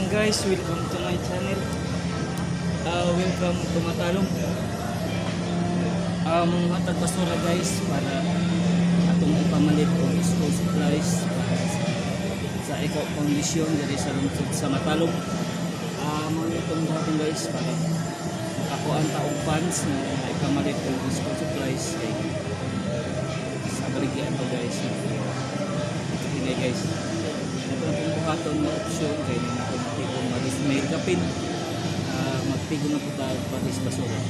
Welcome guys, welcome to my channel. Welcome to Matalom. Hatag basura, guys, para atong ipamalit og school supplies para sa Eco Foundation diri sa lungsod sa Matalom. Mao itong buhaton, guys, para makakuan ta og funds na ipamalit og school supplies kay sa baligya to, guys. Hinay, guys. Ito ang itong buhaton nga option kay na kung tigong magis may kapin, magtigom na po ta batis basura.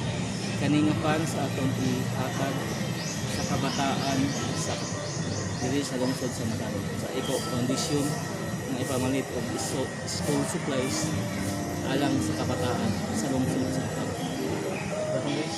Kani nga funds atong ihatag sa kabataan sa diri sa lungsod sa Matalom sa Eco Foundation nga ipamalit og school supplies alang sa kabataan sa lungsod sa Matalom. Dapat, guys.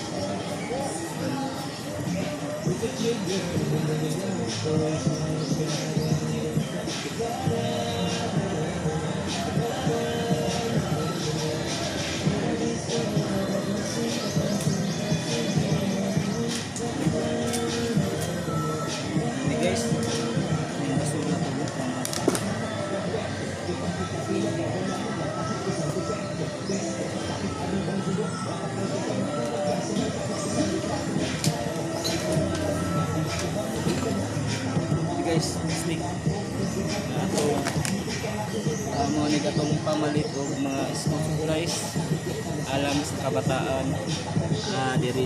Hey guys, yung basura to. Hey guys, snake. Ato mo ni atong pamalit og mga school supplies alang sa kabataan diri.